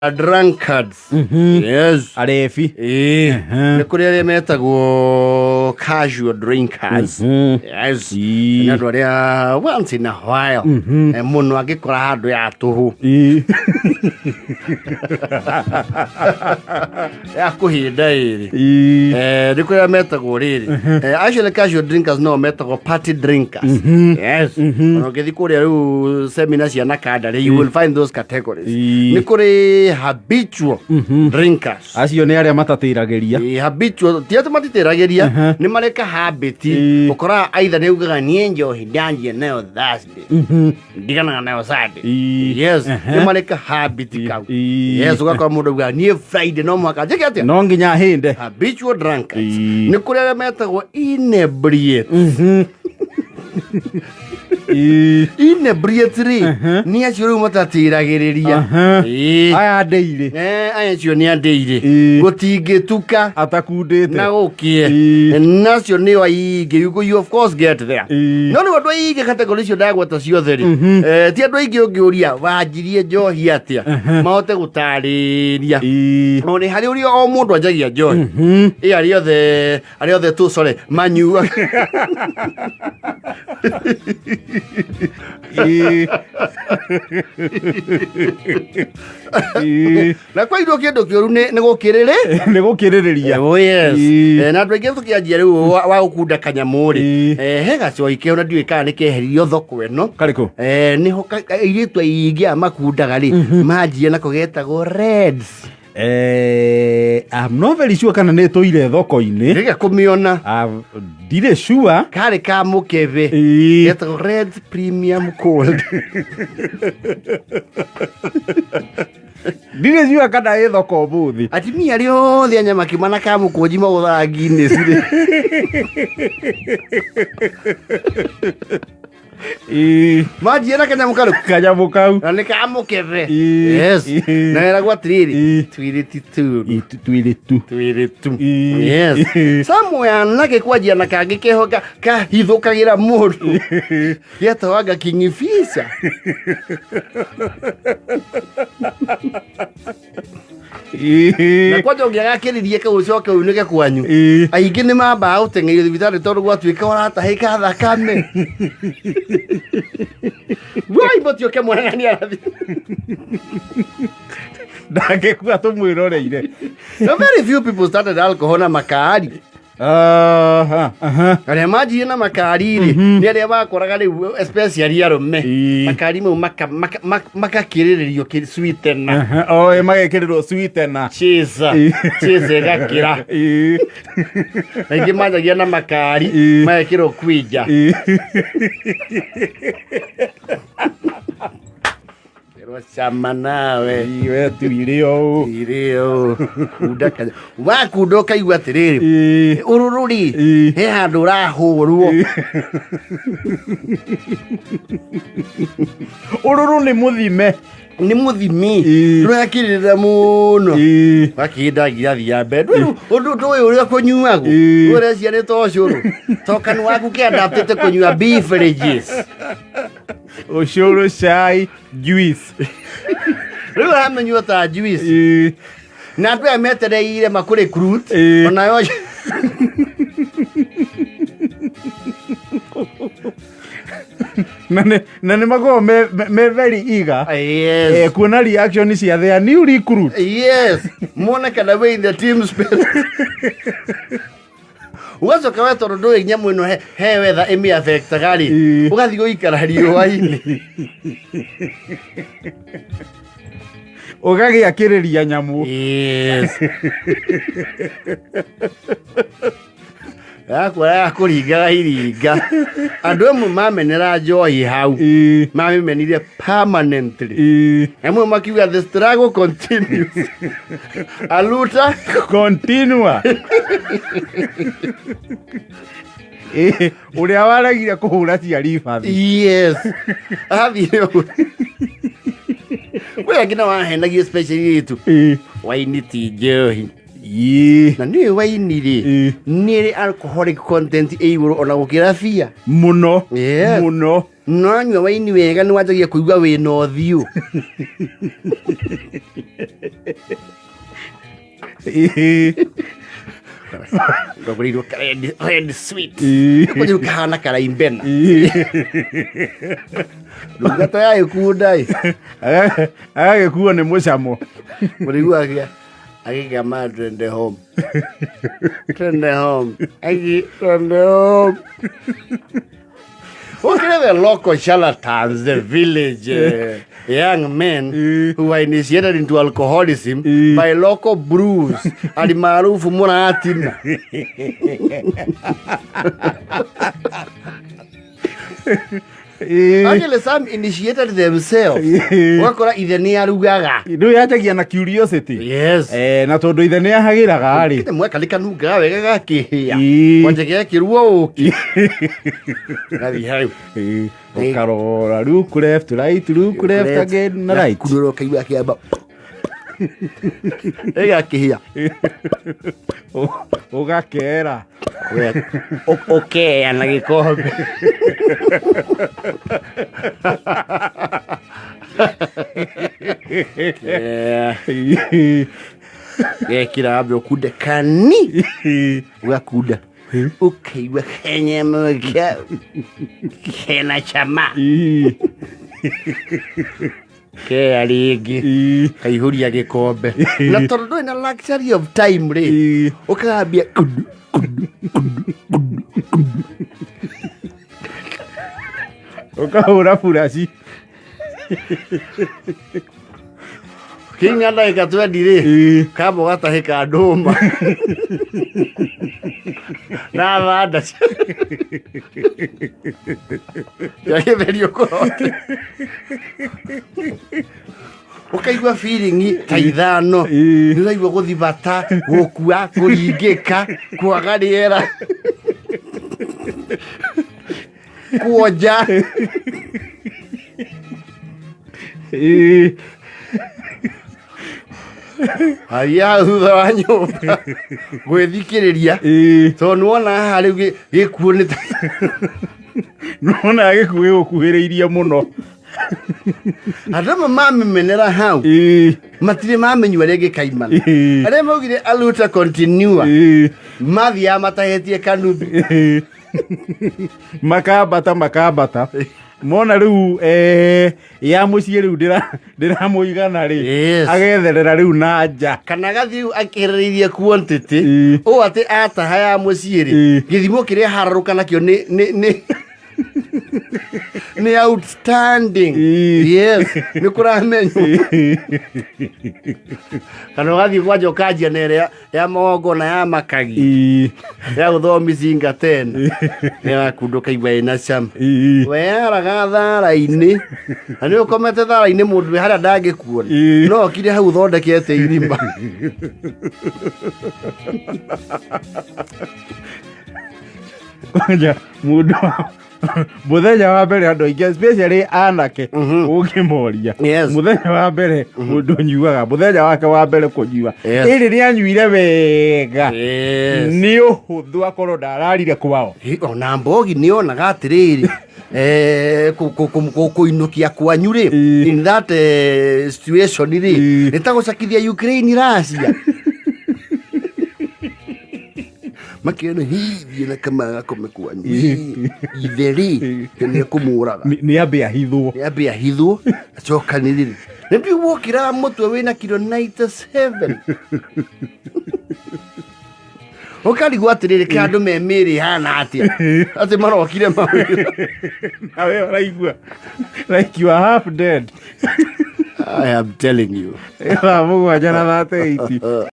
Drunkards. Yes. Arebi. Ĩĩ. Nĩ kũrĩ arĩa metagwo casual drinkers. Yes. Nĩ andũ arĩa once in a while mũno angĩkora handũ ya tũhũ ya kũhinda ĩrĩ. Nĩ kũrĩ arĩa metagwo rĩrĩ. Actually casual drinkers no metagwo party drinkers. Yes. Ona ũngĩthiĩ kũrĩa rĩu seminar cia Nakanda rĩ, you will find those categories. Nĩ kũrĩ habitual drinkers. Acio nĩ arĩa matatĩragĩria. Habitual ti atĩ matitĩragĩria, nĩ mareka habit. Ũkoraga either nĩ ugaga niĩ njohi ndanjia nayo Thursday, ndiganaga nayo Sunday. Yes, nĩ mareka habit kau. Yes, ũgakora mũndũ augaga niĩ Friday no mũhaka njĩke atĩa? No nginya hĩnde. Habitual drunkards. Nĩ kũrĩ arĩa metagwo inebriate. Inebriate rĩ, nĩ acio rĩu matatĩragĩrĩria. Aya ndĩirĩ. Aya acio nĩ andĩirĩ. Gũtingĩtuka atakundĩte na gũkĩe. Nacio nĩo aingĩ, you of course get there. No rĩu andũ aingĩ category icio ndagweta ciothe rĩ, ti andũ aingĩ ũngĩũria wanjirie njohi atĩa mahote gũtarĩria. O nĩ harĩ ũrĩa o mũndũ anjagia njohi. Ĩ arĩa othe tu, sorry, manyuaga. Na kwairwo kĩndũ kĩũru nĩ gũkĩrĩrĩ. Nĩ gũkĩrĩrĩria. Oh yes. Na andũ aingĩ tũkĩanjia rĩu wa gũkunda kanyamũ rĩ, he gacoi keo na ndiũĩ kana nĩ keheririo thoko ĩno. Karĩkũ? Nĩho airĩtu aingĩ aya makundaga rĩ, manjia nako getagwo Reds. I'm not very sure kana nĩ ĩtũire thoko-inĩ. Rĩga kũmĩona. Ah, ndirĩ sure. Karĩ ka mũkebe. Getagwo Reds Premium Cold. Ndirĩ sure kana ĩ thoko ũmũthĩ. Atumia arĩa othe a nyamakima na kamũkũnji magũthaga Guinness rĩ. Manjie na kanyamũ karĩkũ? Kanyamũ kau. Na nĩ ka mũkebe. Yes. Na weragwo atĩrĩrĩ, twĩrĩ ti tũru. Twĩrĩ tu. Twĩrĩ tu. Yes. Somewhere nake kwanjia na kangĩ keho kahithũkagĩra mũndũ. Getagwo Kingfisher. Na kwanja ũngĩagakĩririe kau ũcoke unĩke kwanyu, aingĩ nĩ mambaga gũteng'erio thibitarĩ tondũ gwatuĩka ũratahĩka thakame. Wai mũtiũke mwana nĩ arathiĩ. Ndangĩkua tũmwĩroreire. So very few people started alcohol na makari. Aha, aha. Arĩa manjirie na makari rĩ, nĩ arĩa makoraga rĩu, especially arũme, makari mau makakĩrĩrĩrio sweetener. Aha, o ĩ magekĩrĩrwo sweetener. Chaser. Chaser ĩgakĩra. Aingĩ manjagia na makari magekĩrwo kwinja. Ĩrwo cama nawe. We tu irio ũũ. Irio kunda kanya wakunda ũkaigua atĩrĩrĩ, ũrũrũ rĩ, he handũ ũrahũrwo. Ũrũrũ nĩ mũthime. Nĩ mũthimi. Ndũrakĩrĩra mũno. Wakĩnda ngirathi ya mbere ndũĩ ũndũ ndũĩ ũrĩa kũnyuagwo. Ũrecia nĩ to ũcũrũ to kanua gaku kĩandaptĩte kũnyua beverages. Ũcũrũ, cai, juice. Rĩu ũramĩnyua ta juice. Na andũ aya metereire makũ recruit onayo. Na nĩ makoragwo me very eager kuona reaction cia their new recruit. Yes, mone kana wĩ in the team spirit. Ũgacoka we tondũ ndũĩ nyamũ ĩno he wetha ĩmĩ affectaga rĩ, ũgathiĩ gũikara riũa-inĩ. Ũgagĩakĩrĩria nyamũ. Yes, yakuoya yakũringaga iringa. Andũ amwe mamenera njohi hau, mamĩmenire permanently. Amwe makiuga the struggle continues, aluta continua. Ũrĩa waregire kũhũra ciari bathi. Yes, athire ũguo. Kwĩ angĩ na wahenagio, especially itu waini ti njohi. Na nĩ waini rĩ, nĩ ĩrĩ alcoholic content ĩ igũrũ ona gũkĩra bia. Mũno. Yes. Mũno. Nonyua waini wega nĩ wanjagia kũigua wĩna ũthiũ. Ngagũrĩirwo ka red, red sweet. Kũnyua kahana karaimbena. Ndungata ya ĩkunda ĩ. Agagĩkuo nĩ mũcamo. Mũrĩgu agĩa agĩkama twende home. Twende home. Agi twende home. Ukire the local charlatans, the village young men who were initiated into alcoholism by local brews alimaarufu muratina. Actually, some initiated themselves. Ũgakora ithe nĩ arugaga. Rĩu yanjagia na curiosity. Yes. Na tondũ ithe nĩ ahagĩraga rĩ. Kĩte mweka nĩ kanungaga wega gakĩhĩa. Ĩĩ. Kwanja gekĩrwo ũkĩ. Gathiĩ hau. Ũkarora look left, right, look left again na right. Kunũra ũkaigua kĩamba. Ĩgakĩhĩa. Ũgakera. Ũkeya na gĩkombe. Yeah. Gekĩra ambe ũkunde kani. Ũgakunda. Ũkaigua kenyama kau kena cama. Keya rĩngĩ. Kaihũria gĩkombe. Na tondũ ndũrĩ na luxury of time rĩ, ũkagambia kundu kundu kundu kundu kundu. Ũkahũra buraci. Kinya ndagĩka 20 rĩ, kamba ũgatahĩka ndũma na thanda cia gĩtheri ũkũrote. Ũkaigua feeling ta ithano. Nĩ ũraigua gũthibata, gũkua, kũringĩka, kwaga rĩera, kuonja. Haya thutha wa nyũmba gwĩthikĩrĩria tondũ nĩwona haha rĩu gĩkuũ nĩ Nona gĩkuũ gĩgũkuhĩrĩirie mũno. Andũ amwe mamĩmenera hau matirĩ mamenyua rĩngĩ kaimana. Arĩa maugire aluta continua mathiaga matahĩtie kanuthu. Makambata makambata mona rĩu ya mũciĩ rĩu ndĩramũigana rĩ. Yes. Agetherera rĩu na nja. Kana gathiĩ rĩu akĩrĩrĩirie quantity ũũ atĩ ataha ya mũciĩ rĩ, gĩthimo kĩrĩa hararũka nakĩo nĩ outstanding. Yes, nĩ kũramenywo. Kana ũgathiĩ kwanja ũkanjia na ĩrĩa ya magongona ya makagi ya gũthomicinga tena nĩrakunda ũkaigua ĩna cama. Weyaraga thara-inĩ na nĩ ũkomete thara-inĩ mũndũ wĩ harĩa ndangĩkuona. No okire hau ũthondekete irima. Kwanja mũndũ mũthenya wa mbere andũ aingĩ especially anake ũngĩmoria mũthenya wa mbere mũndũ ũnyuaga mũthenya wake wa mbere kũnyua ĩrĩ nĩ anyuire wega nĩ ũhũthũ akorwo ndararire kwao. Ona mbogi nĩ onaga atĩrĩrĩ, kũinũkia kwanyu rĩ, in that situation rĩ, nĩ ta gũcakithia Ukraine Russia. Makĩona hihi na kama gakome kwanyu ithe rĩ nĩ ekũmũraga. Nĩ ambe ahithwo. Nĩ ambe ahithwo acokanĩrĩre. Nĩ ndiwokĩra mũtwe wĩna kiro 97 ũkarigwo atĩrĩrĩ ka andũ me mĩĩrĩ ĩhana atĩa atĩ marokire mawĩra. Nawe ũraigua like you are half dead. I am telling you. 7:38.